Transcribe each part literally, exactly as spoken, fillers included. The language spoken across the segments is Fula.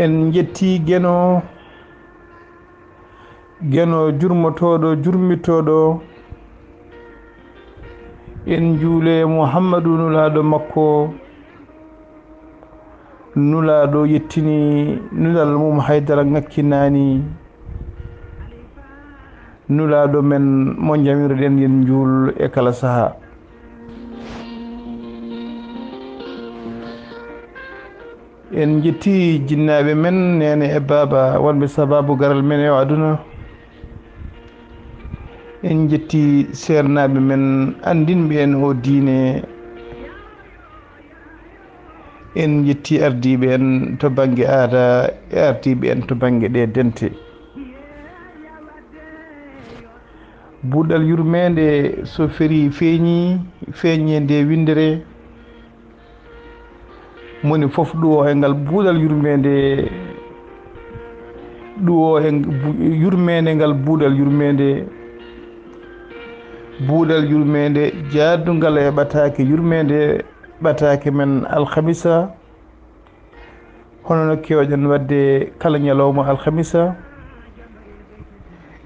En njetti Geno, Geno jurmotooɗo, jurmitooɗo. En njuule Muhammadu nulaaɗo makko. Nulaaɗo yettini nulal mum, haydara ŋakkinaani. Nulaaɗo men mo njamirɗen, yen njuul e kala sahaa. En njetti jinnaaɓe men, neene e baaba, wonɓe sabaabu garal men e o aduna. En njetti seernaaɓe men, anndinɓe en o diine. En njetti ardiiɓe en to bannge aada e ardiiɓe en to bannge ɗe dente. Buuɗal yurmeende so ferii feeñi, feeñeende winndere. Moni fof ɗuwo e ngal buuɗal yurmeende, ɗuwo e bu-, yurmeende ngal buuɗal yurmeende, buuɗal yurmeende jaaddungal e ɓataake yurmeende, ɓataake men alhamisa. Hono no keewɗen waɗde kala ñalawma alhamisa,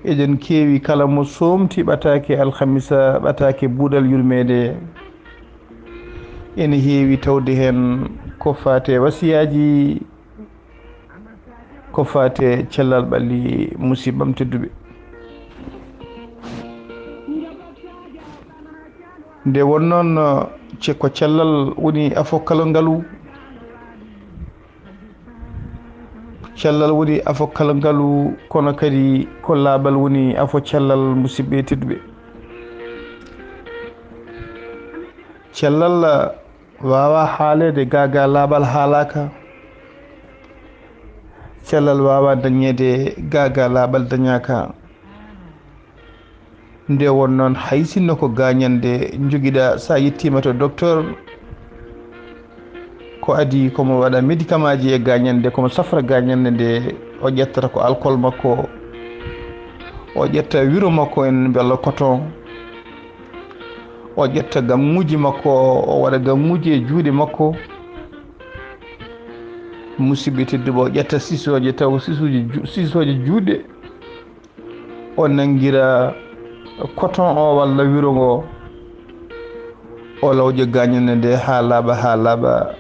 eɗen keewi kala mo soomti ɓataake alhamisa, ɓataake buuɗal yurmeende. Ene heewi tawde heen ko faati e wasiyaaji, ko faati e cellal ɓalli, musidɓam tedduɓe. Nde won noon, ce-, ko cellal woni afo kala ngalu. Cellal woni afo kala ngalu, kono kadi ko laaɓal woni afo cellal, musidɓe tedduɓe. Cellal waawaa haaleede gaa gaa laaɓal haalaaka. Cellal waawaa dañeede gaa gaa laaɓal dañaaka. Nde won noon, hay sinno ko gaañande njogiɗaa, so a yettiima to docteur, ko adii ko mo waɗa médicament ji e gaañande, ko mo safra gaañande nde, o ƴettata ko alcool makko, o ƴetta wiro makko en mbela coton, o ƴetta gaŋŋuuji makko, o waɗa gaŋŋuuji e juuɗe makko. Musidɓe tedduɓe, o ƴetta sisooje, taw sisuuji ju-, sisooje juuɗe. O nanngira coton o walla wiro ngo, o lawƴa gaañande nde haa laaɓa, haa laaɓa.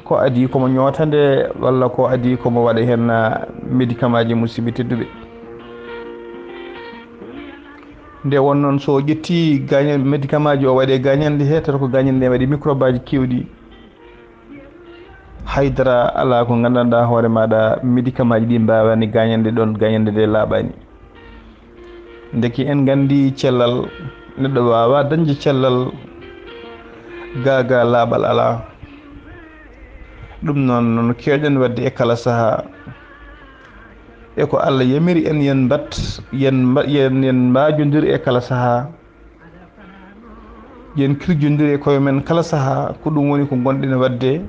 Ko adii ko mo ñoota nde, walla ko adii ko mo waɗa heen, ah, médicament ji, musidɓe tedduɓe. Nde won noon, so o ƴetti gaaña-, médicament ji, o waɗi e gaañande he, tawata ko gaañande nde waɗi microbe aji keewɗi. Haydara alaa ko nganndanɗaa hoore maaɗa, médicament ji ɗi mbaawaani gaañande ɗoon, gaañande nde laaɓaani. Ndeke en nganndi cellal, neɗɗo waawaa dañde cellal gaa gaa laaɓal alaa. Ɗum noon, noon keewɗen waɗde e kala sahaa. E ko Allah yamiri en, yen mbat, yen mba-, yen, yen mbaajondir e kala sahaa. Yen kirjondir e koye men kala sahaa, ko ɗum woni ko ngonɗen waɗde,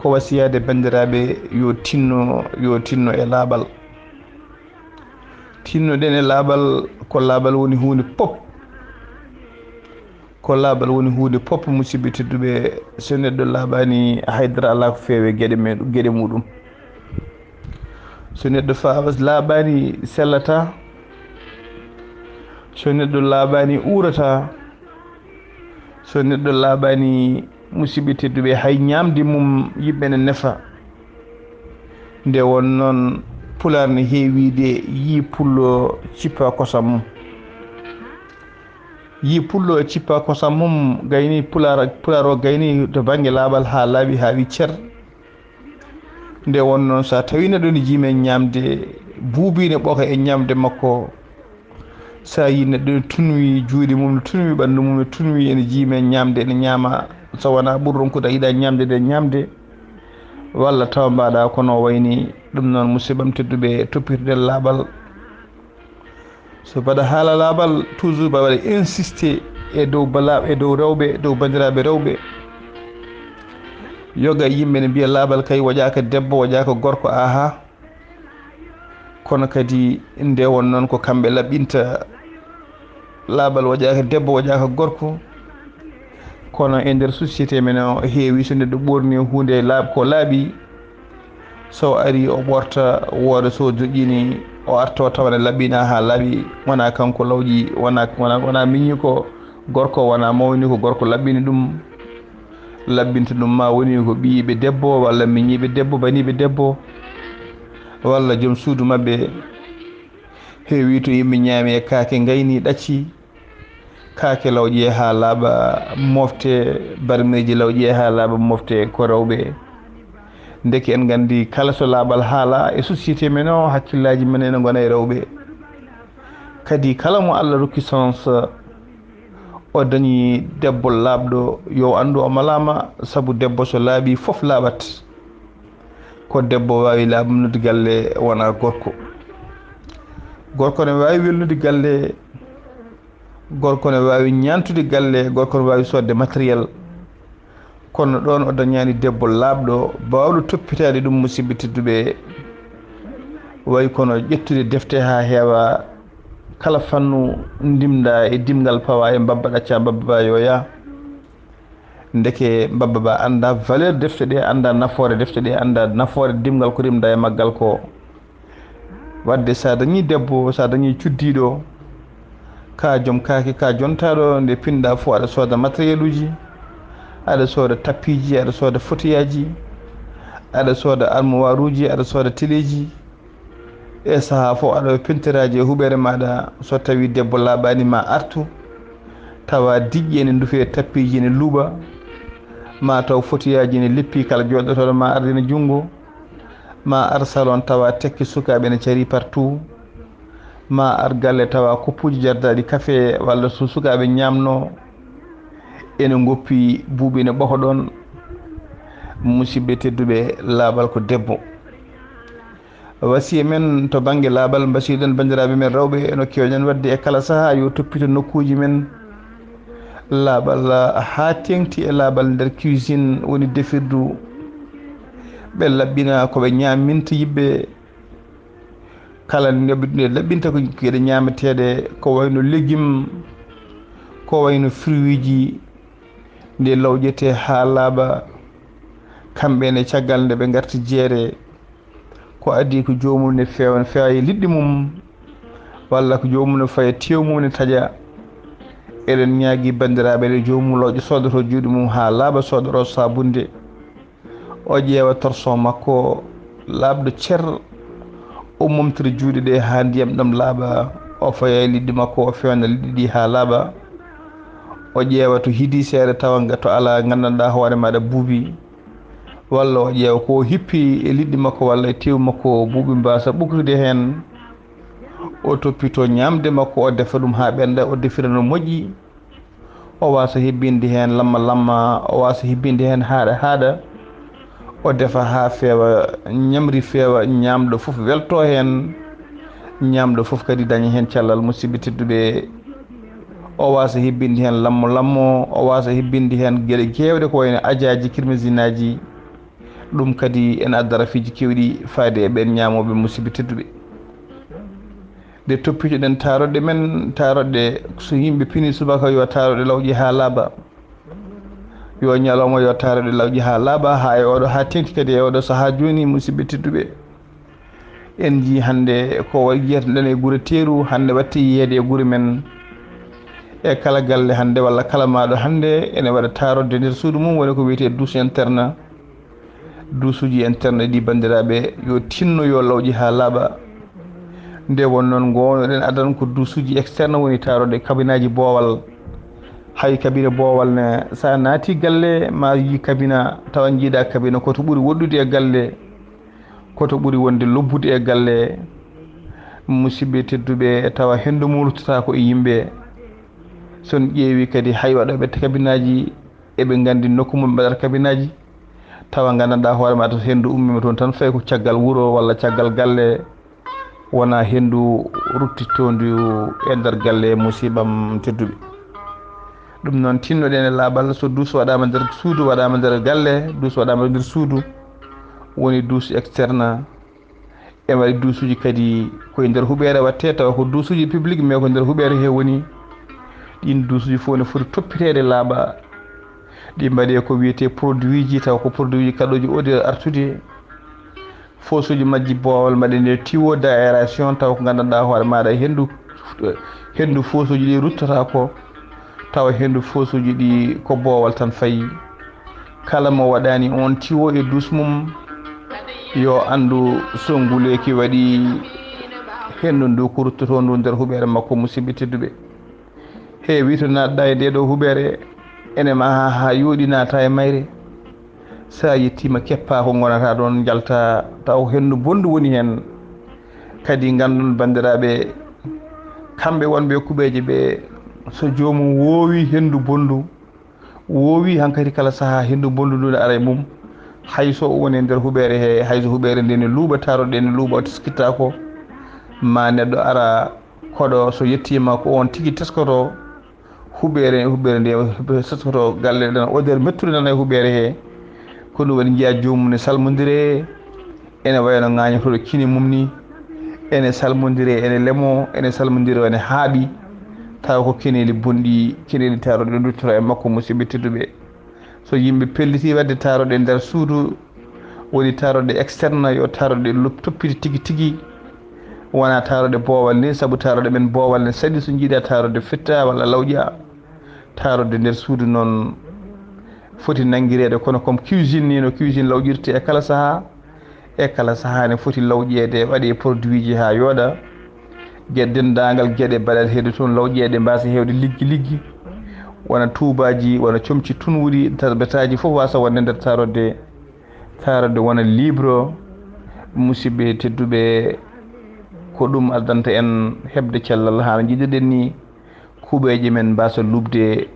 ko wasiyaade banndiraaɓe yo tinno, yo tinno e laaɓal. Tinnoɗen e laaɓal, ko laaɓal woni huunde pop. Ko laaɓal woni huunde pop, musidɓe tedduɓe. So neɗɗo laaɓaani, haydara alaa ko feewi e geɗe men, geɗe muɗum. So neɗɗo fa-, laaɓaani, sellataa. So neɗɗo laaɓaani, uurataa. So neɗɗo laaɓaani, musidɓe tedduɓe, hay ñaamde mum yimɓe ne nefa. Nde won noon, Pulaar ne heewiide yii pullo cippa kosam mum. Yii pullo e cippa kosam mum, gayni Pulaar, Pulaar o gayni to bannge laaɓal haa laaɓi, haa wi cer. Nde won noon, so a tawi neɗɗo ne jiimi e ñaamde, buubi ne ɓoka e ñaamde makko, so a yii neɗɗo ne tunwi, juuɗe mum ne tunwi, ɓanndu mum ne tunwi, ene jiimi e ñaamde, ene ñaama, so wonaa ɓuri ronkude a yiɗaa ñaamde nde ñaamde, walla tawa mbaɗa ko no wayni ɗum noon, musidɓam tedduɓe, toppitoɗen laaɓal. So mbaɗa haala laaɓal, toujours mbaɗa waɗa insisté e dow bala-, e dow rewɓe, e dow banndiraaɓe rewɓe. Yoga e yimɓe ne mbiya laaɓal kay waɗaaka debbo, waɗaaka gorko, aha. Kono kadi nde won noon ko kamɓe laɓɓinta laaɓal waɗaaka debbo, waɗaaka gorko. Kono e nder société men o heewi so neɗɗo ɓorni huunde laaɓ-, ko laaɓi, So o arii, o ɓorta, wooda so o joƴƴini, o arta, o tawa ne laɓɓinaa haa laaɓi. Wonaa kanko lawƴi, wonaa, wonaa, wonaa miñi ko gorko, wonaa mawni ko gorko laɓɓini ɗum. Laɓɓinta ɗum maa woni ko ɓiyiiɓe debbo, walla miñiiɓe debbo, baniiɓe debbo, walla joom suudu maɓɓe. Heewii to yimɓe ñaami e kaake ngayni ɗacci. Kaake lawƴe haa laaɓa, mofte, barmeeji lawƴe haa laaɓa, mofte ko rewɓe. Ndeke en nganndi kala so laaɓal haala e société men o, hakkillaaji men ene ngona e rewɓe. Kadi kala mo Allah rokki chance, o dañi debbo laaɓɗo, yo anndu o malaama, sabu debbo so laaɓi fof laaɓat. Ko debbo waawi laaɓnude galle wonaa gorko. Gorko ne waawi welnude galle, gorko ne waawi ñaantude galle, gorko ne waawi soodde matériel. Kono ɗoon o dañaani debbo laaɓɗo, baawɗo toppitaade ɗum, musidɓe tedduɓe. Wayi kono ƴettude defte haa heewa, kala fannu ndimda e dimngal pawa e mbabba ɗacca mbabba ba yooya. Ndeke mbabba ba annda valeur defte ɗe, annda nafoore defte ɗe, annda nafoore dimngal ko rimda e maggal ko. Wadde so a dañii debbo, so a dañii cuddiiɗo, ka joom kaake, ka jontaaɗo, nde pinɗa fof aɗa sooda matériel uji, aɗa sooda tappiiji, aɗa sooda fotiyaaji, aɗa sooda armoire uji, aɗa sooda teleeji. E sahaa fof aɗa pintiraaji e huɓeere maaɗa, so tawii debbo laaɓaani ma artu, tawa diƴƴe ene ndufi e tappiiji ene luuɓa, ma taw fotiyaaji ene leppi kala jooɗotooɗo ma ardina junngo, ma ar salon tawa tekki sukaaɓe ene carii partout, ma ar galle tawa koppuuji jardaaɗi kafe walla so sukaaɓe ñaamno ene ngoppi buubi ene ɓoka ɗoon. Musidɓe tedduɓe, laaɓal ko debbo. Wasiya men to bannge laaɓal, mbasiɗen banndiraaɓe men rewɓe no keewɗen waɗde e kala sahaa yo toppito nokkuuji men laaɓal haa teeŋti e laaɓal nder cuisine woni defirdu. Ɓe laɓɓina ko ɓe ñaaminta yimɓe. Kala nde ɓe laɓɓinta ko geɗe ñaameteeɗe ko wayno légume, ko wayno fruitji, nde lawƴete haa laaɓa. Kamɓe ne caggal nde ɓe ngarti jeere, ko adii ko joomum ne feewa, ne feewa e liɗɗi mum, walla ko joomum ne faya teew mum ne taƴa. Eɗen ñaagi banndiraaɓe nde joomum lawƴo soodoto juuɗe mum haa laaɓa, soodoro saabunde. O ƴeewa torson makko laaɓɗo cer, o momtira juuɗe ɗe haa ndiyam ɗam laaɓa, o faya e liɗɗi makko, o fewna liɗɗi ɗi haa laaɓa. O ƴeewa to hidi seeɗa tawa nga to alaa nganndanɗaa hoore maaɗa buubi, walla o ƴeewa ko o hippi e liɗɗi makko walla e teewu makko buubi mbaasa ɓuktude heen. O toppito ñaamde makko, o defa ɗum haa ɓennda, o defira no moƴƴi. O waasa hebbinde heen lamma lamma, o waasa hebbinde heen haaɗa haaɗa. O defa haa feewa, ñamri feewa, ñaamɗo fof welto heen. Ñaamɗo fof kadi daña heen cellal, musidɓe tedduɓe. O waasa hebbinde heen lammo lammo, o waasa hebbinde heen geɗe keewɗe ko wayno ajaaji, kirmesinaaji. Ɗum kadi ene adda rafiiji keewɗi faade e ɓeen ñaamooɓe, musidɓe tedduɓe. Nde toppitoɗen taaroɗe men, taaroɗe so yimɓe pini subaka yo taaroɗe lawƴe haa laaɓa. Yo ñalawma yo taaroɗe lawƴe haa laaɓa, haa e oɗo, haa teŋti kadi e oɗo sahaa jooni, musidɓe tedduɓe. En njii hannde ko wa-, jiyatnoɗen e gure teeru, hannde watti yiyeede e gure men. E kala galle hannde walla kala maaɗo hannde ene waɗa taaroɗe nder suudu mum, woni ko wiyetee douche interne. Duusuuji interne ɗi, banndiraaɓe, yo tinno, yo lawƴe haa laaɓa. Nde won noon, ngoonoɗen adan ko duusuuji externe woni taaroɗe kabinaaji boowal. Hay kabine boowal ne, so a naati galle, ma yii kabina, tawa njiiɗa kabina ko to ɓuri woɗɗude e galle, ko to ɓuri wonde lobbude e galle. Musidɓe tedduɓe, tawa henndu mum ruttata ko e yimɓe. So on ƴeewi kadi hay waɗooɓe kabinaaji, eɓe nganndi nokku mum ɓe mbaɗata kabinaaji, tawa nganndanɗaa hoore ma to henndu ummiima toon tan, fayi ko caggal wuro walla caggal galle, wona henndu ruttittoondu e nder galle, musiiɓam tedduɓe. Ɗum noon, tinnoɗen e laaɓal, so duus waɗaama nder suudu, waɗaama nder galle, duus waɗaama nder suudu, woni duus externe. E waɗi duusuuji kadi ko e nder huɓeere waɗte, tawa ko duusuuji public, mais ko nder huɓeere he woni. Ɗiin duusuuji fof ne foti toppiteede laaɓa. Ɗi mbaɗe ko wiyetee produitji, tawa ko produitji kaɗooji odeur artude. Fosuuji majji boowal mbaɗe nde tiwo d'aération, taw ko nganndanɗaa hoore maaɗa henndu, henndu fosuuji ɗi ruttata ko, tawa henndu fosuuji ɗi ko boowal tan fayi. Kala mo waɗaani on tiwo e duus mum, yo anndu so nguleeki waɗi henndu ndu ko ruttoto ndu nder huɓeere makko, musidɓe tedduɓe. Heewi to naatɗa e nde ɗo huɓeere, ene maha haa yooɗi naata e mayre. Sa yettiima keppaa ko ngonata ɗon njalta, taw henndu bonndu woni heen. Kadi nganndon banndiraaɓe, kamɓe wonɓe kuɓeeje ɓe, so joomum woowi henndu bonndu, woowi hankadi kala sahaa henndu bonndu ndu ne ara e mum, hay so o woni e nder huɓeere he, hay so huɓeere nde ne luuɓa, taaro ɗe ne luuɓa, o teskitaako, ma neɗɗo ara koɗo so yettiima ko on tigi teskoto huɓeere, huɓeere nde teskoto galle ɗen, o nder mettude nana e huɓeere he. Ko ɗum waɗi njiya joomum ne salmondire, ene wayno ŋaañotoɗo kine mum ni, ene salmondire, ene lemo, ene salmondire, ene haaɓi, tawa ko keneeli bonɗi, keneeli taroɗe ɗo duttora e makko, musidɓe tedduɓe. So yimɓe pelliti waɗde taroɗe nder suudu, woni taroɗe externe, yo taroɗe lop-, toppiti tigi tigi, wona taroɗe boowal ni, sabu taroɗe men boowal ne saɗi so jiiɗa taroɗe fitta walla lawƴa. Taroɗe nder suudu noon foti nanngireede kono comme cuisine ni no cuisine lawƴirte e kala sahaa, e kala sahaa ne foti lawƴeede, waɗe produit ji haa yooɗa. Geɗe, denndaangal geɗe baɗaɗe heewde toon lawƴeede, mbaasa heewde liggi liggi, wona tuubaaji, wona comci tunwuɗi, tarbetaaji fof waasa wonde nder taroɗe, taroɗe wona libre. Musidɓe tedduɓe, ko ɗum addanta en heɓde cellal haa no njiɗirɗen ni. Kuɓeeje men mbaasa luɓde,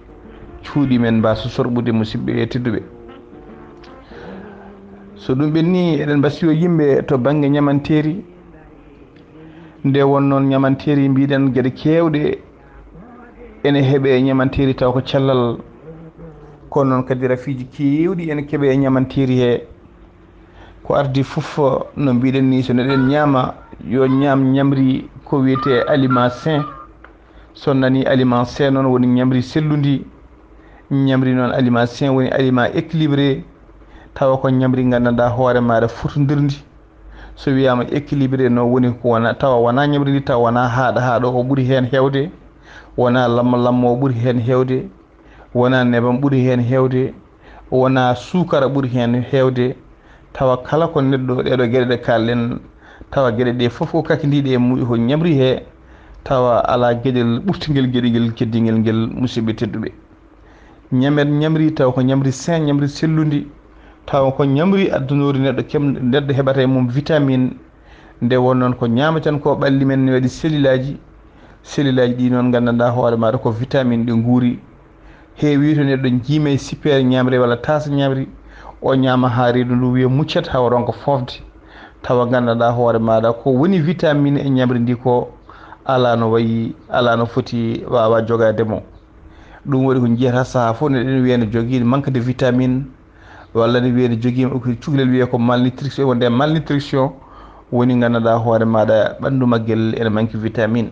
cuuɗi men mbaasa sorɓude, musidɓe tedduɓe. So ɗum ɓenni, eɗen mbasiyo yimɓe to bannge ñamanteeri. Nde won noon ñamanteeri, mbiɗen geɗe keewɗe ene heɓe e ñamanteeri taw ko cellal. Kono noon kadi rafiiji keewɗi ene keɓe e ñamanteeri he. Ko ardi fof, no mbiɗen ni, so neɗɗo ene ñaama, yo ñaam ñamri ko wiyetee aliment sain. So nani aliment sain noon woni ñamri sellundi. Ñamri noon aliment sain woni aliment équilibré, tawa ko ñamri nganndanɗaa hoore maaɗa fotondirndi. So wiyaama équilibré noon woni ko wona, tawa wona ñamri ndi, tawa wona haaɗo haaɗo o ɓuri heen heewde, wona lammo lammo o ɓuri heen heewde, wona nebam ɓuri heen heewde, wona suukara ɓuri heen heewde, tawa kala ko neɗɗo, ɗeɗo geɗe ɗe kalɗen, tawa geɗe ɗe fof o kakindiiɗe e mu-, ko ñamri he, tawa alaa geɗel ɓurtingel geɗel ngel keddingel ngel, musidɓe tedduɓe. Ñamet ñamri taw ko ñamri sain, ñamri sellundi, taw ko ñamri addunori neɗɗo kem-, neɗɗo heɓata e mum vitamine. Nde won noon ko ñaamaten ko ɓalli men ne waɗi selilaaji, selilaaji ɗi noon nganndanɗaa hoore maaɗa ko vitamine ɗi nguuri. Heewi to neɗɗo jiima e sippeere ñamre walla taasa ñamri, o ñaama haa reedu ndu wiya muccet haa o ronka foofde. Tawa nganndanɗaa hoore maaɗa ko woni vitamine e ñamri ndi ko alaa no wayi, alaa no foti waawa jogaade mo. Ɗum waɗi ko njiyata sahaa fof neɗɗo ene wiya ene jogii manque de vitamine, walla ene wiya ene jogii cukalel wiyee ko malnutrition, wonde malnutrition woni nganndanɗaa hoore maaɗa ɓanndu maggel ene manque vitamine.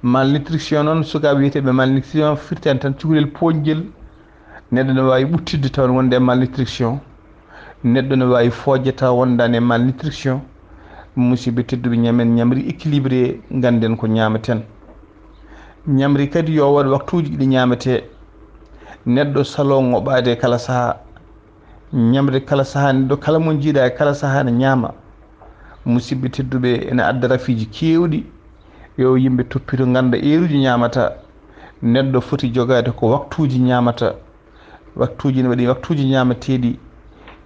Malnutrition noon, sukaaɓe wiyeteeɓe malnutrition firtani tan cukalel pooƴngel. Neɗɗo ne waawi ɓuttidde taw wonde e malnutrition. Neɗɗo ne waawi fooƴde taw wondaani e malnutrition. Musidɓe tedduɓe, ñamen ñamri équilibré, ngannden ko ñaamaten. Ñamri kadi yo waɗ waktuuji ɗi ñaametee. Neɗɗo saloo ŋoɓaade kala sahaa. Ñamde kala sahaa, neɗɗo kala mo njiiɗa e kala sahaa ne ñaama. Musidɓe tedduɓe, ene adda rafiiji keewɗi. Yo yimɓe toppito ngannda eeruji ñaamata. Neɗɗo foti jogaade ko waktuuji ñaamata. Waktuuji ne waɗi waktuuji ñaamateeɗi.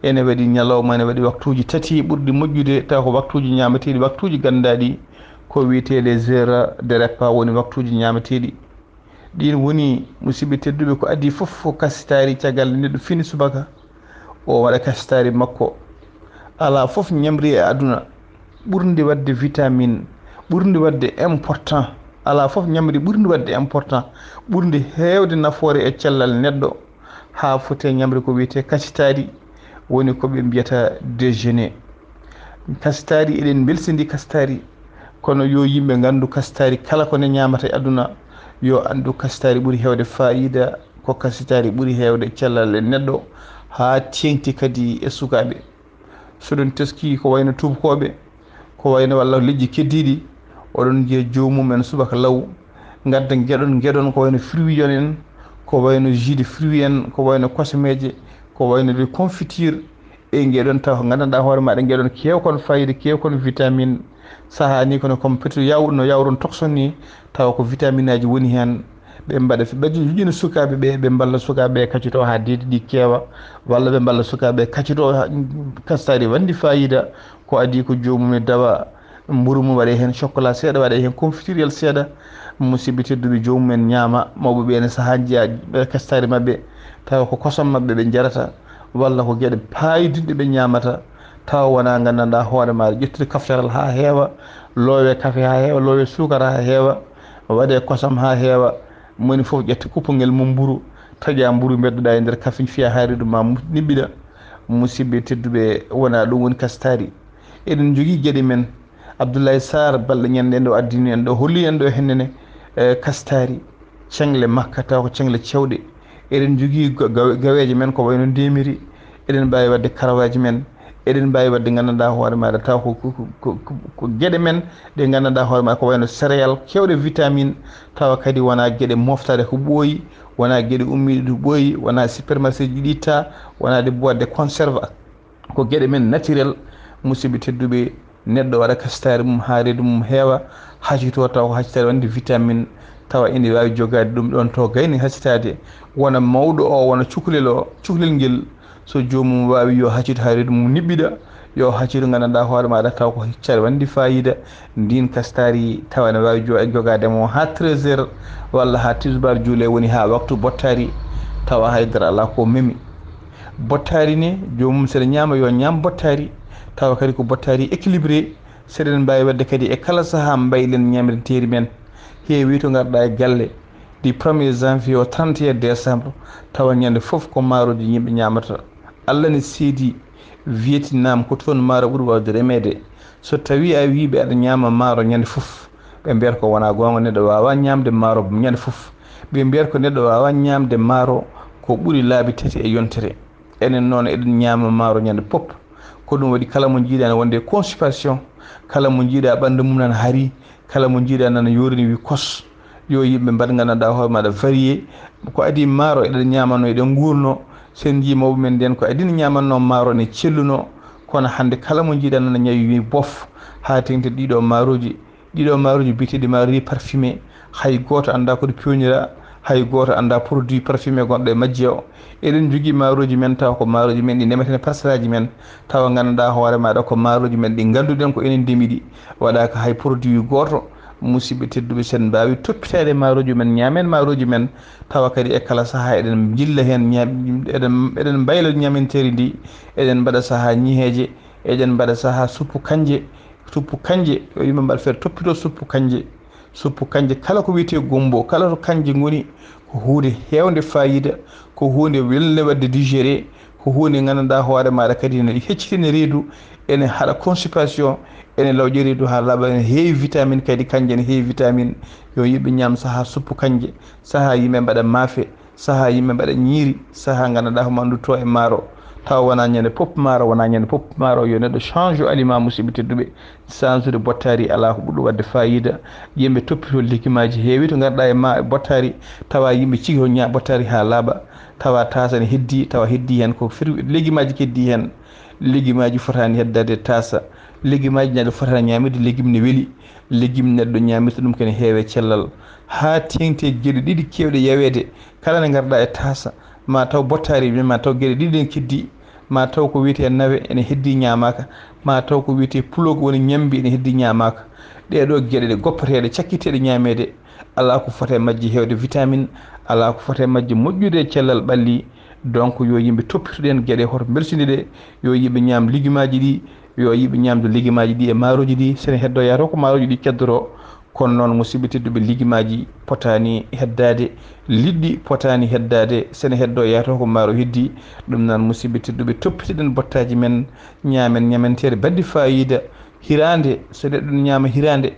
Ene waɗi ñalawma, ene waɗi waktuuji tati ɓurɗi moƴƴude, taw ko waktuuji ñaamateeɗi, waktuuji ganndaaɗi, ko wiyetee les heures de repas, woni waktuuji ñaamateeɗi. Ɗiin woni, musidɓe tedduɓe, ko adii fof ko kasitaari. Caggal nde neɗɗo fini subaka, o waɗa kasitaari makko. Alaa fof ñamri e aduna ɓurndi waɗde vitamine, ɓurndi waɗde important. Alaa fof ñamri ɓurndi waɗde important, ɓurndi heewde nafoore e cellal neɗɗo, haa foti e ñamri ko wiyetee kasitaari, woni ko ɓe mbiyata déjeuner. Kasitaari, eɗen mbelsindi kasitaari, kono yo yimɓe nganndu kasitaari kala ko ne ñaamata e aduna, yo anndu kasitaari ɓuri heewde faayiida, ko kasitaari ɓuri heewde cellal e neɗɗo, haa teeŋti kadi e sukaaɓe. So ɗon teski ko wayno tuubakooɓe, ko wayno walla leƴƴi keddiiɗi, oɗon njiya joomum en subaka law, ngadda ngeɗon, ngeɗon ko wayno fruit en, ko wayno jus de fruit en, ko wayno kosemeeje, ko wayno de confiture, e ngeɗon taw ko nganndanɗaa hoore maaɗa, ngeɗon keew kon fayida, keew kon vitamine. Sahaa ni kono comme peut-être yaw-, no yawron tokson ni, tawa ko vitamine aji woni heen. Ɓe mbaɗa fi-, ɓe joƴƴina sukaaɓe ɓe, ɓe mballa sukaaɓe ɓe kaccito haa deedi ɗi keewa, walla ɓe mballa sukaaɓe ɓe kaccito ha-, kastaari wandi fayida. Ko adii ko joomum e dawa mburu mum, waɗe heen chocolat seeɗa, waɗe heen confiture seeɗa. Musidɓe tedduɓe, joomum en ñaama, mawɓe ɓe ene sahaa njiya ɓe kastaari maɓɓe, tawa ko kosam maɓɓe ɓe njarata, walla ko geɗe paayidinɗe ɓe ñaamata, tawa wonaa nganndanɗaa hoore maaɗa ƴettude kaftaral haa heewa, loowe kafe haa heewa, loowe suukara haa heewa, waɗe kosam haa heewa, moni fof ƴetta kuppungel mum mburu, taƴa mburu mbeddoɗaa e nder kafe, fiya hayre ɗum ma mu-, niɓɓiɗa. Musidɓe tedduɓe, wonaa ɗum woni kastaari. Eɗen njogii geɗe men. Abdoulaye Sarr, balɗe ñande en ɗo addini en ɗo, holli en ɗo hennene, eh, kastaari, ceŋle makka, tawa ko ceŋle cewɗe. Eɗen njogii ga-, gawe-, gaweeje men ko wayno ndemiri, eɗen mbaawi waɗde karawaaji men, eɗen mbaawi waɗde nganndanɗaa hoore maaɗa, tawa ko, ko, ko, ko, ko geɗe men ɗe nganndanɗaa hoore maaɗa ko wayno céréales keewɗe vitamine, tawa kadi wonaa geɗe moftaɗe ko ɓooyi, wonaa geɗe ummiiɗe to ɓooyi, wonaa supermarché ji ɗi itta, wonaa ɗe boîte de conserve. Ko geɗe men naturel, musidɓe tedduɓe, neɗɗo waɗa kasitaare mum haa reedu mum heewa, hacito taw ko hacitaare wonde vitamine, tawa ene waawi jogaade ɗum ɗoon to gayni hacitaade, wona mawɗo o, wona cukalel o, cukalel ngel, so joomum waawi yo hacito haa reedu mum niɓɓiɗa, yo hacito nganndanɗaa hoore maaɗa taw ko hacitaare wonde faayiida, ndiin kasitaari tawa ene waawi jo-, jogaade mo haa treize heures walla haa tisbaar juulee woni haa waktu bottaari, tawa hay dara alaa ko memi. Bottaari ne, joomum so ene ñaama, yo ñaam bottaari, tawa kadi ko bottaari équilibré. So eɗen mbaawi waɗde kadi e kala sahaa, mbaylen ñaamirteeri men. Heewi to ngarɗaa e galle, du premier janvier au trente et un décembre, tawa ñande fof ko maarooji yimɓe ñaamata. Allah ne seedi Vietnam, ko toon maaro ɓuri waawde remeede. So tawii a wii ɓe aɗa ñaama maaro ñande fof, ɓe mbiyata ko wonaa goonga, neɗɗo waawaa ñaamde maaro ñande fof. Ɓe mbiyata ko neɗɗo waawaa ñaamde maaro ko ɓuri laabi tati e yontere. Enen noon, eɗen ñaama maaro ñande pop. Ko ɗum waɗi, kala mo njiiɗaa ne wonde constipation, kala mo njiiɗaa ɓanndu mum nana hari, kala mo njiiɗaa nana yoorini wi kos, yo yimɓe mbaɗ nganndanɗaa hoore maaɗa varié. Ko adii maaro, eɗen ñaamano, eɗen nguurno. So en njii mawɓe men nden, ko adii ne ñaamanno maaro, ne celluno. Kono hannde, kala mo njiiɗaa nana ñawi wi bof, haa teŋti ɗiɗo maaroji. Ɗiɗo maaroji biyeteeɗi maaro riz parfumé, hay gooto anndaa ko ɗi peewnira, hay gooto anndaa produit parfumé gonɗo e majji o. Eɗen njogii maarooji men, tawa ko maarooji men ɗi ndemetee e parcelle aji men, tawa nganndanɗaa hoore maaɗa ko maarooji men ɗi ngannduɗen ko enen ndemi ɗi, waɗaaka hay produit gooto. Musidɓe tedduɓe, so en mbaawi toppitaade maarooji men, ñaamen maarooji men, tawa kadi e kala sahaa eɗen njilla heen ñaam-, eɗen, eɗen mbayla ñaaminteeri ndi, eɗen mbaɗa sahaa ñiiheeje, eɗen mbaɗa sahaa suppu kanje, suppu kanje, yo yimɓe mbaɗ feere toppitoo suppu kanje. Suppu kanje, kala ko wiyetee gumbo, kala to kanje ngoni, ko huunde heewnde faayiida, ko huunde welnde waɗde digéré, ko huunde nganndanɗaa hoore maaɗa kadi ene heccitina reedu, ene haɗa constipation, ene lawƴa reedu haa laaɓa, ene heewi vitamine kadi, kanje ene heewi vitamine. Yo yimɓe ñaam sahaa suppu kanje, sahaa yimɓe mbaɗa maafe, sahaa yimɓe mbaɗa ñiiri, sahaa nganndanɗaa ko manndu to e maaro. Tawa wonaa ñande pop maaro, wonaa ñande pop maaro. Yo neɗɗo change aliment, musidɓe tedduɓe. Change de bottaari alaa ko ɓuri ɗum waɗde faayiida. Yimɓe toppitoo legimaaji, heewi to ngarɗaa e ma bottaari, tawa yimɓe cigi ko ñaa bottaari haa laaɓa, tawa taasa ne heddii, tawa heddii heen ko fir-, legimaaji keddii heen. Legimaaji fotaani heddaade taasa. Legimaaji neɗɗo fotaani ñaamirde legim ne weli. Legim neɗɗo ñaamirta ɗum kene heewe cellal. Haa teeŋti e geɗe ɗiɗi keewɗe yaweede, kala nde ngarɗaa e taasa, ma taw bottaari, ma taw geɗe ɗiɗi ɗen keddii, ma taw ko wiyetee nawe ene heddii ñaamaaka, ma taw ko wiyetee pulo ko woni ñambi ene heddii ñaamaaka. Ɗee ɗoo geɗe ɗe goppateeɗe, cakkiteeɗe ñaameede, alaa ko fota e majje heewde vitamine, alaa ko fota e majje moƴƴude e cellal ɓalli. Donc, yo yimɓe toppito ɗeen geɗe, hoto mbelsindo ɗe, yo yimɓe ñaam legimaaji ɗi, yo yimɓe ñaamde legimaaji ɗi e maarooji ɗi, so ene heddoo yahata ko maarooji ɗi keddoroo. Kono noon, musidɓe tedduɓe, legimaaji potaani heddaade, liɗɗi potaani heddaade, so ene heddoo yahata ko maaro heddii. Ɗum noon, musidɓe tedduɓe, toppitoɗen bottaaji men, ñaamen ñaaminteeri baɗɗi faayiida. Hiraande, so neɗɗo ne ñaama hiraande,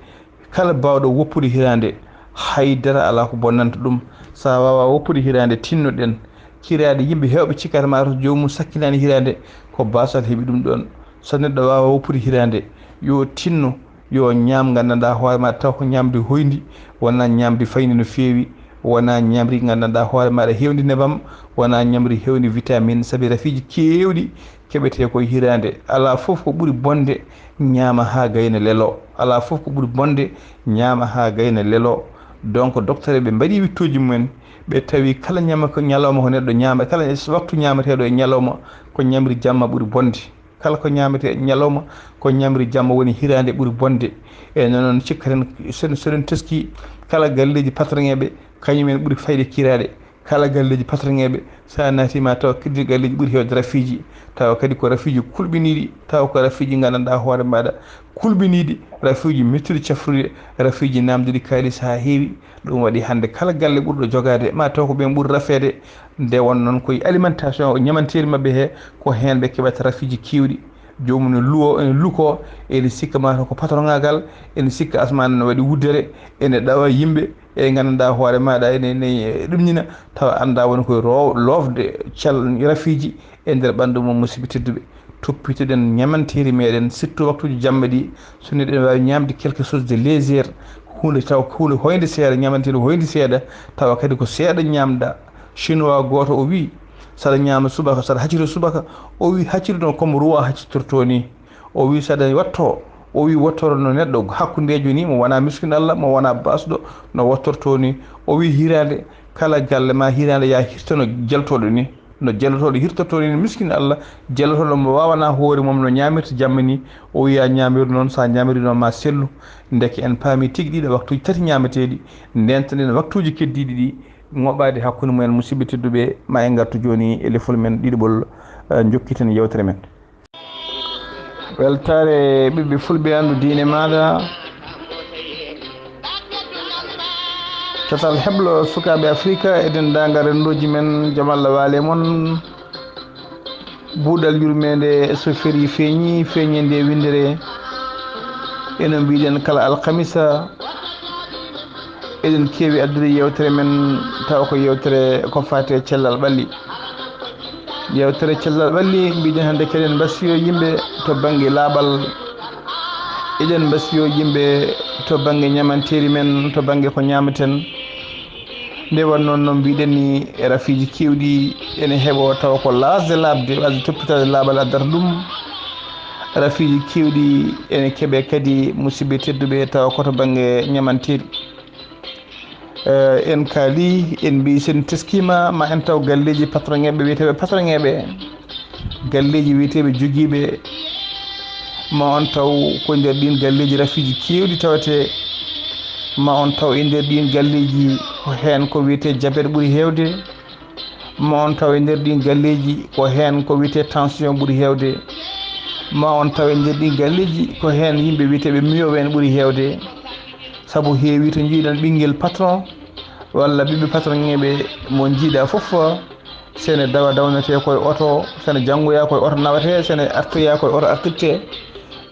kala baawɗo woppude hiraande, hay dara alaa ko bonnanta ɗum. So a waawaa woppude hiraande, tinnoɗen. Hiraande, yimɓe heewɓe cikkata maa to joomum sakkinaani hiraande, ko baasal heɓi ɗum ɗoon. So neɗɗo waawa woppude hiraande, yo tinno, yo ñaam nganndanɗaa hoore maaɗa taw ko ñaamri hoyndi, wonaa ñaamri fayndi no feewi, wonaa ñaamri nganndanɗaa hoore maaɗa heewndi nebam, wonaa ñaamri heewndi vitamine, sabi rafiiji keewɗi keɓetee ko e hiraande. Alaa fof ko ɓuri bonde ñaama haa gayna lelo. Alaa fof ko ɓuri bonde ñaama haa gayna lelo. Donc, docteur ɓe mbaɗi wittooji mumen, ɓe tawi kala ñama ko ñalawma ko neɗɗo ñaama, kala waktu ñaameteeɗo e ñalawma ko ñamri jamma ɓuri bonde. Kala ko ñaametee ñalawma ko ñamri jamma woni hiraande ɓuri bonde. E noon noon cikkaten, so, so eɗen teski kala galleeji patronŋeeɓe, kañumen ɓuri fayde kiraɗe. Kala galleeji patronŋeeɓe, so a naati ma taw kadi galleeji ɓuri heewde rafiiji, tawa kadi ko rafiiji kulɓiniiɗi, tawa ko rafiiji nganndanɗaa hoore maaɗa kulɓiniiɗi, rafiiji mettuɗi cafrude, rafiiji naamnduɗi kaalis haa heewi. Ɗum waɗi hannde kala galle ɓurɗo jogaade, ma taw ko ɓeen ɓuri rafeede. Nde won noon koye alimentation, ñamanteeri maɓɓe he, ko heen ɓe keɓata rafiiji keewɗi. Joomum ne luwo, ene lukoo, ene sikka ma taw ko patronŋaagal, ene sikka asmaan ne waɗi wuddere, ene ɗawa yimɓe, e nganndanɗaa hoore maaɗa ene, ene ɗumnina, tawa anndaa woni koye ro-, loofde cal-, rafiiji e nder ɓanndu mum. Musidɓe tedduɓe, toppitoɗen ñamanteeri meɗen, surtout waktuuji jamma ɗi, so neɗɗo ene waawi ñaamde quelque chose de léger, huunde taw ko huunde hoynde seeɗa, ñamanteeri hoyndi seeɗa, tawa kadi ko seeɗa ñaamɗa. Chinois gooto o wii, saɗa ñaama subaka, saɗa haccito subaka, o wii haccito noon comme roi haccitortoo nii. O wii saɗa wattoo, o wii wottoro no neɗɗo hakkundeejo nii, mo wonaa miskin Allah, mo wonaa baasɗo, no wottortoo nii. O wii hiraande, kala galle ma hiraande yaa hirtono jaltooɗo nii. No jaltooɗo hirtortoo nii, no miskin Allah, jaltooɗo mo waawanaa hoore mum no ñaamirta jamma nii. O wiya ñaamiru noon, so a ñaamiri noon ma sellu. Ndeke en paami tigi ɗiɗo waktuuji tati ñaameteeɗi, ndeentoɗen waktuuji keddiiɗi ɗi, ŋoɓaade hakkunde mumen. Musidɓe tedduɓe, ma en ngartu jooni e lefol men ɗiɗaɓol, eh, njokkiten yewtere men. Weltaare ɓiɓɓe fulɓe, anndu diine maaɗa. Cosal heblo sukaaɓe Afrika e denndaangal renndooji men, jam Allah waale mon. Buuɗal yurmeende so ferii feeñi, feeñi nde winndere. Eno mbiɗen kala alkamisa, eɗen keewi addude yewtere men, tawa ko yewtere ko faati e cellal ɓalli. Yewtere cellal ɓalli, mbiɗen hannde keɗen mbasiyo yimɓe to bannge laaɓal. Eɗen mbasiyo yimɓe to bannge ñamanteeri men, to bannge ko ñaamaten. Nde wonnoon no mbiɗen ni, rafiiji keewɗi ene heɓo tawa ko laasde laaɓde, waasde toppitaade laaɓal addata ɗum. Rafiiji keewɗi ene keɓe kadi, musidɓe tedduɓe, tawa ko to bannge ñamanteeri. Eh, en kaali, en mbii sen teskiima, ma en taw galleeji patronŋeeɓe, wiyeteeɓe patronŋeeɓe, galleeji wiyeteeɓe jogiiɓe, ma on taw ko nder ɗiin galleeji rafiiji keewɗi tawetee, ma on taw e nder ɗiin galleeji ko heen ko wiyetee jabet ɓuri heewde, ma on taw e nder ɗiin galleeji ko heen ko wiyetee tension ɓuri heewde, ma on taw e nder ɗiin galleeji ko heen yimɓe wiyeteeɓe miyowen ɓuri heewde. Sabu heewi to njiiɗon ɓinngel patron walla ɓiɓɓe patronŋeeɓe mo njiiɗa fof, sene dawa dawnetee koye oto, sene janngoya koye oto nawetee, sene artoya koye oto artirtee.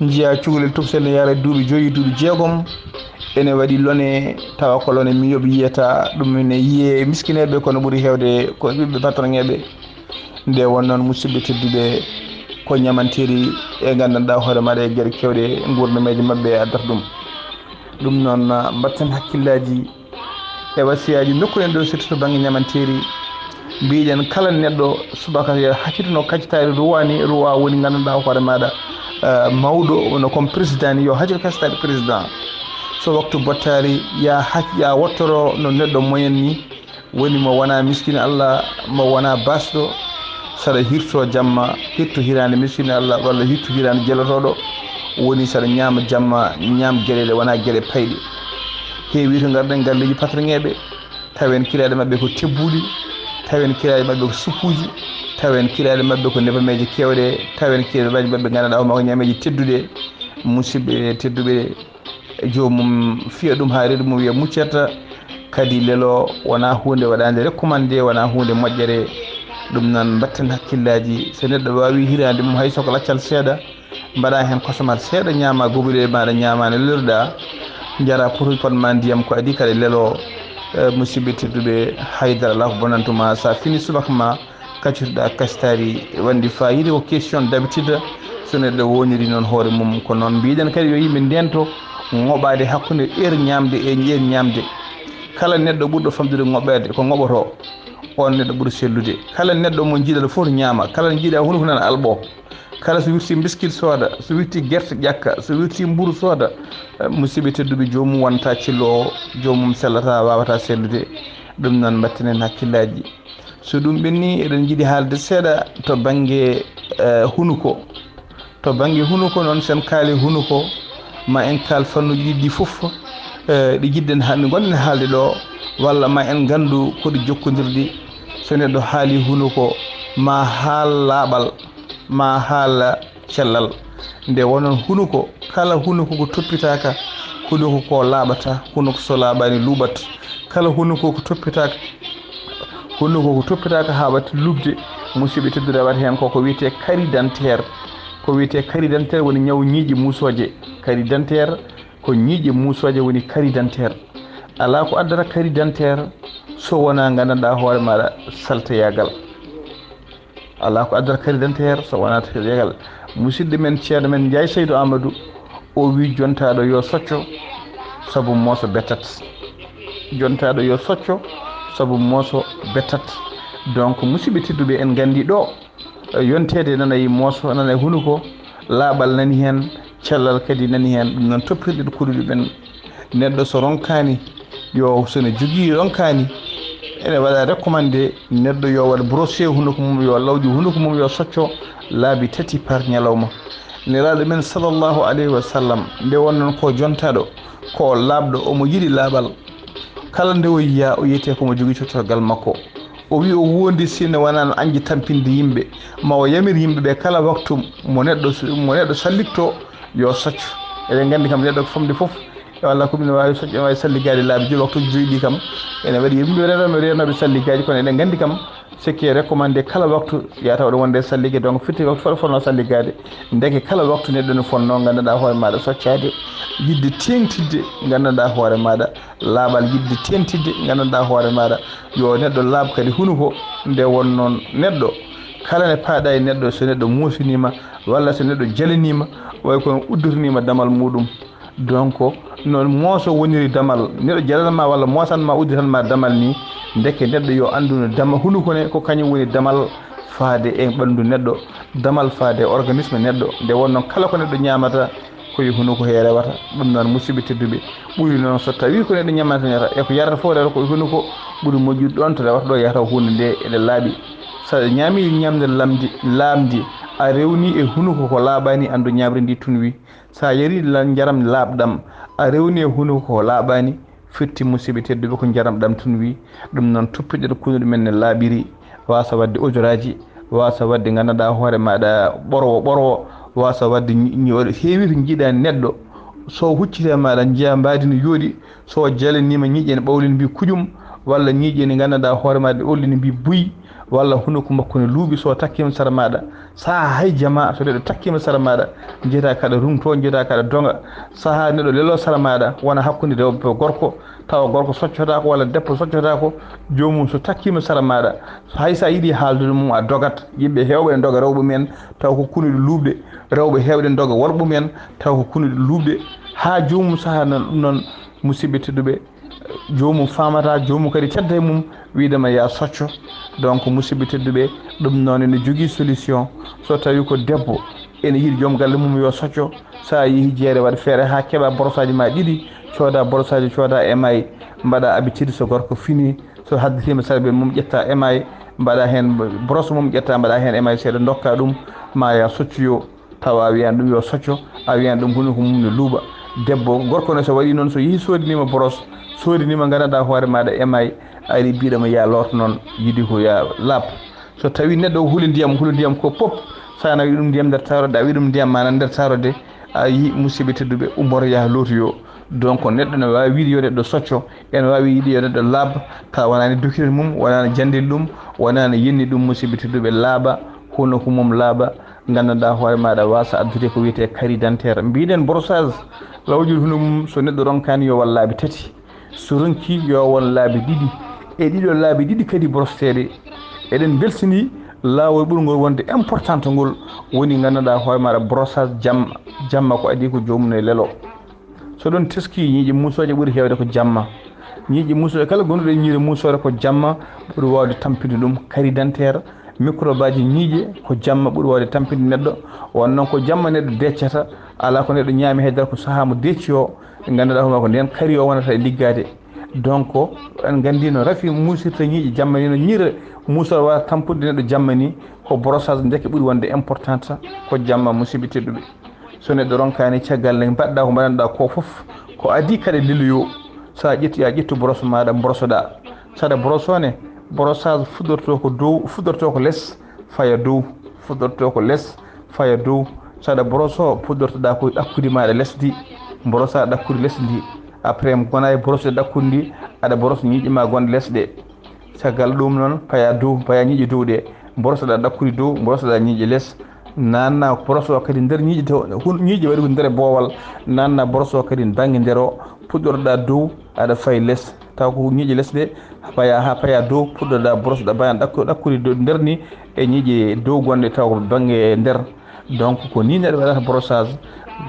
Njiya cukalel tubsel ne yara duuɓi joyi, duuɓi jeegom, ene waɗi lone, tawa ko lone miyoɓe yiyata ɗum, ene yiye e miskineeɓe, kono ɓuri heewde ko ɓiɓɓe patronŋeeɓe. Nde won noon, musidɓe tedduɓe, ko ñamanteeri e nganndanɗaa hoore maaɗa e geɗe keewɗe nguurnameeje maɓɓe e addata ɗum. Ɗum noon, mbatten hakkillaaji e wasiyaaji ndokkuɗen ɗo, surtout to bannge ñamanteeri. Mbiɗen kala neɗɗo subaka yo hakkitino kaccitaari ruwa ni, ruwa woni nganndanɗaa hoore maaɗa, eh, mawɗo, wano comme président ni, yo hakkito kaccitaari président. So waktu bottaari, ya hak-, ya wottoro no neɗɗo moyen ni, woni mo wona miskin Allah, mo wona basɗo, saɗa hirto jamma, hirto hiraande miskin Allah, walla hirto hiraande jelotoɗo, woni saɗa ñaama jamma, ñaam geɗe ɗe wona geɗe payɗe. Heewi to ngarɗen galleeji patronŋeeɓe, tawen kiraaɗe maɓɓe ko tebbuɗi, tawen kiraaɗe maɓɓe ko suppuuji, tawen kiraaɗe maɓɓe ko nebameeje keewɗe, tawen kiraaɗe maɓɓe nganndanɗaa hoore maɓɓe ko ñaameeje tedduɗe. Musidɓe tedduɓe, joomum fiya ɗum haa reedu mum wiya muccata. Kadi lelo wona huunde waɗaande recommandé, wona huunde moƴƴere. Ɗum noon, mbatten hakkillaaji. So neɗɗo waawi hiraande mum, hay so ko laccal seeɗa, mbaɗa heen kosomal seeɗa, ñaama gobule maaɗa, ñaama no leluɗa, njara potuji pot ma ndiyam ko adii kadi lelo. Eh, musidɓe tedduɓe, haydara alaa ko bonantuma. So a fini subaka ma, kaccitoɗa kaccitaari wonde fayida, ko question d'habitude. So neɗɗo woniri noon hoore mum, ko noon mbiɗen kadi yo yimɓe ndento ŋoɓaade hakkunde heure ñaamde e heure ñaamde. Kala neɗɗo ɓurɗo famɗude ŋoɓeede ko ŋoɓotoo, oon neɗɗo ɓuri sellude. Kala neɗɗo mo njiiɗa fof ñaama, kala njiiɗa hunuko nan alɓo. Kala so wirti mbiskit sooda, so wirti gerte ƴakka, so wirti mburu sooda, eh, musidɓe tedduɓe, joomum wonta cillo o, joomum sellata, wawata sellude. Ɗum noon mbattinen hakkillaaji. So ɗum ɓenni, eɗen njiɗi haalde seeɗa to bannge, eh, hunuko. To bannge hunuko noon, sen kaali hunuko, ma en kaal fannuji ɗiɗi fof, eh, ɗi jiɗɗen ha-, ɗi ngonɗen haalde ɗo, walla ma en nganndu ko ɗi jokkondirɗi. So neɗɗo haali hunuko, ma haal laaɓal, ma haal cellal. Nde wonon hunuko, kala hunuko ko toppitaaka, hunuko ko laaɓata, hunuko so laaɓaani luuɓat. Kala hunuko ko toppitaaka, hunuko ko toppitaaka haa watti luuɓde, musidɓe tedduɓe, waɗi heen ko ko wiyetee carie dentaire. Ko wiyetee carie dentaire woni ñaw ñiiƴe muusooje. Carie dentaire ko ñiiƴe muusooje woni carie dentaire. Alaa ko addata carie dentaire so wonaa nganndanɗaa hoore maaɗa salteyaagal. Alaa ko addata carie dentaire so wonaa salteyaagal. Musidɗo men, ceerno men Njaay Saydu Amadou, o wii jontaaɗo yo socco sabu mooso bettat. Jontaaɗo yo socco sabu mooso bettat. Donc, musidɓe tedduɓe, en nganndi ɗo, eh, yonteede nana e mooso, nana e hunuko, laaɓal nani heen, cellal kadi nani heen. Ɗum noon toppirɗen kuuɗe ɗum en. Neɗɗo so ronkaani, yo, so ne jogii ronkaani, ene waɗa recommandé neɗɗo yo waɗ brossé hunuko mum, yo lawƴu hunuko mum, yo socco laabi tati par ñalawma. Nelaaɗo men sallallahu alayhi wa sallam, nde wonnon ko jontaaɗo, ko o laaɓɗo, omo yiɗi laaɓal. Kala nde o yiya, o yiyetee ko mo jogii coccorgal makko. O wi o wondi si ne wonaa no añde tampinde yimɓe, ma o yamir yimɓe ɓe kala waktu mo neɗɗo su-, mo neɗɗo sallikto, yo socco. Eɗen nganndi kam neɗɗo ko famde fof, e walla ko ɗum ne waawi socco, ne waawi salligaade laabi joyi, waktuuji joyi ɗi kam. Ene waɗi yimɓe renooɓe, renooɓe salligaaji, kono eɗen nganndi kam, ce qui est recommandé, kala waktu yata oɗo wonde sallige, donc firti waktu fof fotnoo salligaade. Ndeke kala waktu neɗɗo ne fotnoo, nganndanɗaa hoore maaɗa soccaade, yiɗde teeŋtidde, nganndanɗaa hoore maaɗa laaɓal, yiɗde teeŋtidde, nganndanɗaa hoore maaɗa yo neɗɗo laaɓ kadi hunuko. Nde won noon neɗɗo, kala ne paaɗa e neɗɗo, so neɗɗo moosiniima, walla so neɗɗo jaliniima, way kono udditaniima damal muuɗum. Donc, no mooso woniri damal, neɗɗo jalanma walla moosanma, udditanma damal ni, ndeke neɗɗo yo anndu no dama-, hunuko ne ko kañum woni damal faade e ɓanndu neɗɗo, damal faade e organisme neɗɗo. Nde won noon kala ko neɗɗo ñaamata, ko e hunuko he rewata. Ɗum noon, musidɓe tedduɓe, ɓuri noon so tawii ko neɗɗo ñaamata, ñaamata e ko yarata fof rewata ko e hunuko, ɓuri moƴƴude ɗoon to rewata ɗo, yahata huunde nde ene laaɓi. So a ñaami ñamde lamdi, laaɓndi, a rewni e hunuko ko laaɓaani, anndu ñaamri ndi tunwi. So a yari la-, njaram laaɓɗam, a rewni e hunuko ko laaɓaani, firti, musidɓe tedduɓe, ko njaram ɗam tunwi. Ɗum noon, toppitɗen ko no ɗumen ne laaɓiri, waasa waɗde ojoraaji, waasa waɗde, nganndanɗaa hoore maaɗa, ɓorwo ɓorwo, waasa waɗde ñi-, ñi-, waɗi heewi to njiiɗa neɗɗo, so hucciti e maaɗa, njiya mbaadi no yooɗi, so jalaniima, ñiiƴe ne ɓawlini mbi kujum, walla ñiiƴe ne, nganndanɗaa hoore maaɗa, ɗe ɓawlini mbi buy, walla hunuko makko ne luuɓi, so takkiima sara maaɗa, saha hay jama, so neɗɗo takkiima sara maaɗa, njiyata kaɗa rumto, njiyata kaɗa doga. Saha neɗɗo lelo sara maaɗa, wona hakkunde debbo e gorko, tawa gorko soccotaako walla debbo soccotaako, joomum so takkiima sara maaɗa, hay so a yiɗi haaldude mum, a dogat. Yimɓe heewɓe ne doga rewɓe mumen, tawa ko kunuɗe luuɓɗe, rewɓe heewɓe ne doga worɓe mumen, tawa ko kunuɗe luuɓɗe, haa joomum saha noon, ɗum noon, musidɓe tedduɓe, joomum faamata, joomum kadi tedda e mum, wiidema ya socco. Donc, musidɓe tedduɓe, ɗum noon ene jogii solution. So tawi ko debbo ene yiɗi joom galle mum yo socco, so a yehi jeere, waɗ feere haa keɓa borosaaji ma ɗiɗi, cooda borosaaji, cooda émail, mbaɗa habitude, so gorko fini, so hadditiima sarɓe mum, ƴetta émail, mbaɗa heen brosse mum, ƴetta mbaɗa heen émail seeɗa, ndokka ɗum, ma ya soccoyo. Tawa a wiyan ɗum yo socco, a wiyan ɗum hunuko mum no luuɓa. Debbo, gorko ne so waɗi noon, so yehi soodaniima brosse, soodaniima, nganndanɗaa hoore maaɗa émail, ari mbiɗama ya loot noon, yiɗi ko ya laaɓ. So tawi neɗɗo o huli ndiyam, huli ndiyam ko pop, so a nawi ɗum ndiyam nder taaroɗe, a wi ɗum ndiyam ma nan nder taaroɗe, a yi, musidɓe tedduɓe, ummoro yaha lootoyo. Donc, neɗɗo ne waawi wiide yo neɗɗo socco, ene waawi yiɗi yo neɗɗo laaɓ, tawa wonaani dokitel mum, wonaani janndel ɗum, wonaani yenni ɗum, musidɓe tedduɓe, laaɓa, hunuko mum laaɓa, nganndanɗaa hoore maaɗa, waasa addude ko wiyetee carie dentaire. Mbiɗen brossage, lawƴude hunuko mum, so neɗɗo ronkaani yo waɗ laabi tati. So ronki yo won laabi ɗiɗi. E ɗiɗo laabi ɗiɗi kadi brosteede. Eɗen mbeltini Laawol ɓurngol wonde importance ngol woni nganndanɗaa hoore maaɗa brossage jamma. Jamma ko adii ko joomum e lelo. So ɗon teski ñiiƴe muusooje ɓuri heewde ko jamma. Ñiiƴe muusooje kala gonɗuɗe e ñiire muusoore ko jamma ɓuri waawde tampinde ɗum. Carie dentaire, microbe aji ñiiƴe ko jamma ɓuri waawde tampinde neɗɗo. Won noon ko jamma neɗɗo deccata, alaa ko neɗɗo ñaami haydara ko sahaa mo decci o, nganndanɗaa hoore maaɗa ko ndeen carie o wonata e liggaade. Donc en nganndi no rafi muusirta ñiiƴe jamma ni, no ñiire muusoore waawata tampude neɗɗo jamma ni. Ko brossage ndeke ɓuri wonde importance ko jamma, musidɓe tedduɓe. So neɗɗo ronkaani caggal nde mbaɗɗa ko mbaɗanɗaa ko fof, ko adii kaɗa leloyo. So a ƴetti, a ƴettu brosse maaɗa, brossoɗaa. Saɗa brosso ne, brossage fuɗɗorto ko dow, fuɗɗorto ko les, faya dow, fuɗɗorto ko les, faya dow. Saɗa brosso, puɗɗortoɗaa ko ɗakkudi maaɗa lesdi, brossa ɗakkudi lesdi. Après gona e brosse ɗakkudi ndi, aɗa brosse ñiiƴe ma gonɗe les ɗe. Caggal ɗum noon, paya dow, paya ñiiƴe dow ɗe, brossoɗaa ɗakkudi dow, brossoɗaa ñiiƴe les. Nanna brosso kadi nder ñiiƴe to, hun-, ñiiƴe waɗi ko nder boowal, nanna brosso kadi bannge nder o, puɗɗorɗaa dow, aɗa fay les. Taw ko ñiiƴe les ɗe, paya haa paya dow, puɗɗorɗaa brossoɗaa baya ɗakku-, ɗakkudi dow nder ni, e ñiiƴe dow gonɗe taw ko bannge nder. Donc ko ni neɗɗo waɗata brossage.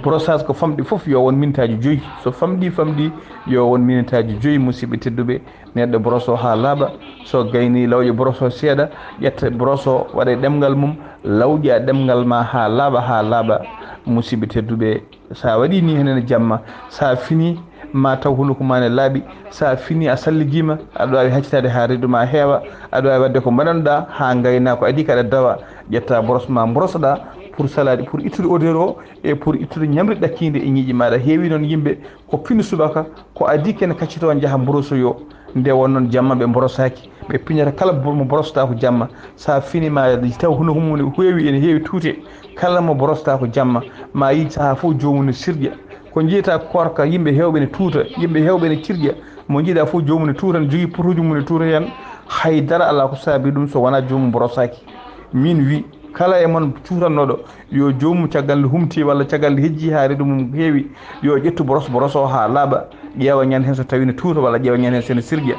Brossage ko famɗi fof yo won minitaaji joyi. So famɗi, famɗi yo won minitaaji joyi, musidɓe tedduɓe. Neɗɗo brosso haa laaɓa. So gayni lawƴe brosso seeɗa, ƴetta brosso waɗa e ɗemngal mum, lawƴa ɗemngal ma haa laaɓa, haa laaɓa, musidɓe tedduɓe. So a waɗii nii heen ene jamma, so a finii ma taw hunuko ma ne laaɓi, so a finii a salligiima, aɗa waawi haccitaade haa reedu ma heewa, aɗa waawi waɗde ko mbaɗanɗaa haa ngaynaa ko adii kaɗa dawa, ƴetta brosse ma brossoɗaa pour salade, pour ittude odeur o e pour ittude ñamri ɗakkiindi e ñiiƴe maaɗa. Heewi noon yimɓe ko fini subaka, ko adii kene kaccitoo njaha brossoyo. Nde won noon jamma ɓe brossaaki, ɓe piñata kala bo-, mo brossoɗaa ko jamma. So a finii ma taw hunuko mum ne heewi, ene heewi tuute, kala mo brossoɗaa ko jamma, ma yiij sahaa fof joomum ne sirƴa. Ko njiyata koorka, yimɓe heewɓe ne tuuta, yimɓe heewɓe ne cirƴa. Mo njiiɗaa fof joomum ne tuuta, ne jogii potuuji mum ne tuuta heen. Hay dara alaa ko saabi ɗum so wonaa joomum brossaaki. Min wi, kala e mon cuutannooɗo, yo joomum caggal nde humti walla caggal nde hejji haa reedu mum heewi, yo ƴettu brosse, brosse o haa laaɓa, ƴeewa ñande heen so tawii ne tuuta walla ƴeewa ñande heen so ne sirƴa.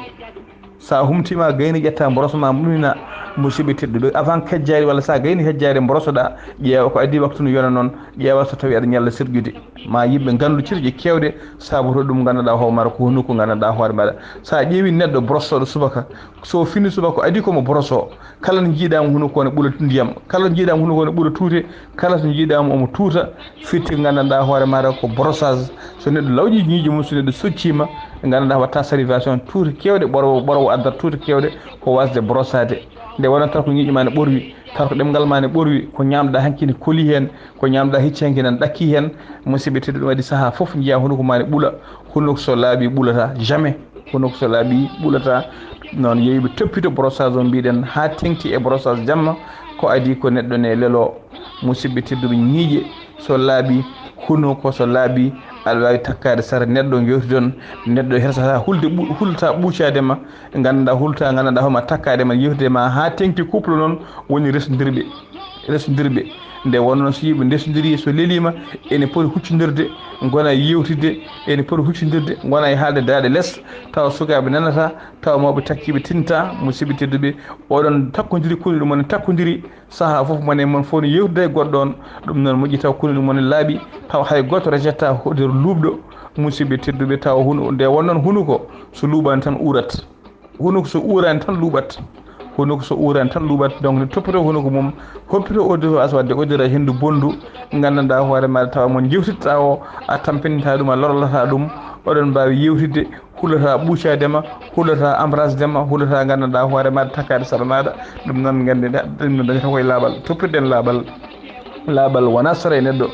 So a humtiima gayni, ƴetta brosse ma, muñina, musidɓe tedduɓe. Avant kejjaari walla so a gayni hejjaari, brossoɗaa, ƴeewa ko adii waktu no yona noon, ƴeewa so tawii aɗa ñalla sirƴude. Ma yimɓe nganndu cirƴe keewɗe, saboto ɗum nganndanɗaa hoore maaɗa ko hunuko nganndanɗaa hoore maaɗa. So a ƴeewi neɗɗo brossoɗo subaka, so fini subaka ko adii ko mo brosso, kala nde njiiɗaama hunuko ne ɓula ndiyam, kala nde njiiɗaama hunuko ne ɓula tuute, kala so njiiɗaama omo tuuta, firti nganndanɗaa hoore maaɗa ko brossage. So neɗɗo lawƴi ñiiƴe mum, so neɗɗo socciima, nganndanɗaa waɗta salivation, tuute keewɗe ɓorwo, ɓorwo addat tuute keewɗe ko waasde brossaade. Nde wonata ko ñiiƴe ma ne ɓorwi, taw ko ɗemngal ma ne ɓorwi, ko ñaamɗaa hanki ne koli heen, ko ñaamɗaa hecci hanki nan ɗakki heen. Musidɓe tedduɓe, ɗum waɗi sahaa fof njiyaa hunuko ma ne ɓula, hunuko so laaɓi ɓulata jamais. Hunuko so laaɓi ɓulata. Noon yo yimɓe toppito brossage o mbiɗen haa teŋti e brossage jamma, ko adii ko neɗɗo ne lelo. Musidɓe tedduɓe, ñiiƴe so laaɓi, hunuko so laaɓi, aɗa waawi takkaade sara neɗɗo, yewtidon, neɗɗo hersata hulde ɓu-, hulta ɓuucaade ma, nganndanɗaa hulta, nganndanɗaa hoore ma takkaade ma, yewtide ma haa teŋti couple noon woni resondirɓe. Resondirɓe. Nde wonnoo so yimɓe ndesondirii, so leliima, ene poti huccondirde, ngona e yewtidde, ene poti huccondirde, ngona e haalde daaɗe les, tawa sukaaɓe nanata, tawa mawɓe takkiiɓe tinta, musidɓe tedduɓe, oɗon takkondiri, koni ɗum on takkondiri, sahaa fof mon e mon fof no yewtida e goɗɗo on, ɗum noon moƴƴi taw koni ɗum on laaɓi, taw hay gooto rejetta nder luuɓɗo, musidɓe tedduɓe, tawa hunu-, nde wonnoon hunuko so luuɓaani tan uurat. Hunuko so uuraani tan luuɓat. Hunuko so uuraani tan luuɓat. Donc ne toppitoo hunuko mum, hoppitoo odeur o, as waɗde odeur e henndu bonndu, nganndanɗaa hoore maaɗa tawa mo njewtidɗaa o, a tampintaa ɗum, a lorlataa ɗum. Oɗon mbaawi yewtidde, hulata ɓuucaade ma, hulata embrasde ma, hulata nganndanɗaa hoore maaɗa takkaade sara maaɗa. Ɗum noon nganndi ɗum no dañata koye laaɓal. Toppirɗen laaɓal. Laaɓal wonaa sara e neɗɗo.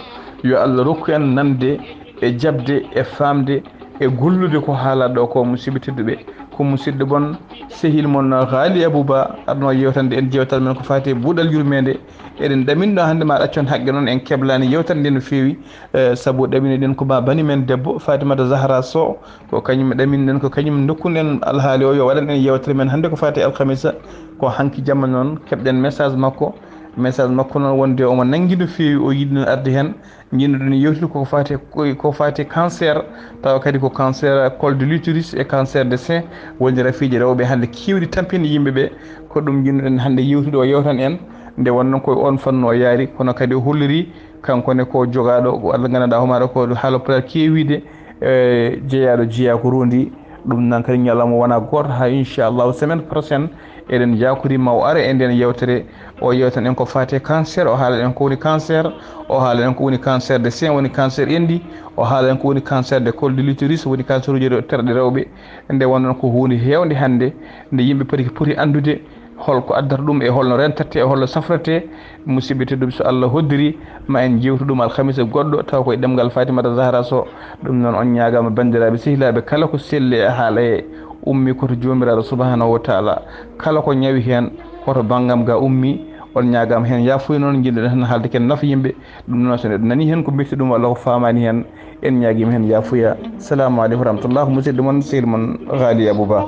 Yo Allah rokku en nande e jaɓde e faamde e gollude ko haalaɗo ko, musidɓe tedduɓe. Ko musidɗo mon, sehil mon Haali Abouba, arno yewtande en jeewtal men ko faati e buuɗal yurmeende. Eɗen ɗaminɗo hannde ma ɗaccon haqqe noon, en keblaani yewtande no feewi, eh, sabu ɗaminoɗen ko ma bani men debbo Fatimata Zahra Sow, ko kañum ɗaminɗen, ko kañum ndokkun en alhaali o yo waɗan en yewtere men hannde ko faati e alkamisa. Ko hanki jamma noon keɓɗen message makko. Message makko noon wonde omo nanngi no feewi, o yiɗi noon arde heen. Njiɗno-ɗen yewtude koko faati, ko faati cancer, tawa kadi ko cancer col de l'utérus e cancer de sein, woni rafiiji rewɓe hannde keewɗi tampini yimɓe ɓe. Ko ɗum njiɗno-ɗen hannde yewtude, o yewtan en nde wonnoo ko oon fannu o yaari, kono kadi o holliri kanko ne ko jogaaɗo, ko Allah nganndanɗaa homaɗo ko haala pulaar keewiide, e jeyaaɗo jeyaa ko rondi. Ɗum noon kadi ñalawma wona gooto, haa inchallahu semaine prochaine eɗen njaakori ma o ara e nden yewtere. O yewtan en ko faati e cancer, o haala en ko woni cancer, o haala en ko woni cancer de sein, woni cancer enɗi, o haala en ko woni cancer de col de l'utérus, woni cancer uji rew-, terɗe rewɓe. Nde wonnoon ko huunde heewnde hannde, nde yimɓe poti, poti anndude holko addata ɗum e holno rentete e holno safrete. Musidɓe tedduɓe, so Allah hoddiri ma en jewtu ɗum alhamisa goɗɗo, taw koye ɗemngal Fatimata Zahra Sow. Ɗum noon on ñaagaama banndiraaɓe sehilaaɓe kala ko selli e haala e ummi ko to Joomiraaɗo subhanahu wa taala. Kala ko ñawi heen ko to banngam ga ummi, on ñaagaama heen yaafuya noon, njiɗno-ɗen tan haalde ken nafa yimɓe. Ɗum noon so neɗɗo nani heen ko metti ɗum walla ko faamaani heen, en ñaagiima heen yaafuya. Salamu aleykum wa rahmatullah, musidɗo mon sehil mon Ghali Abouba.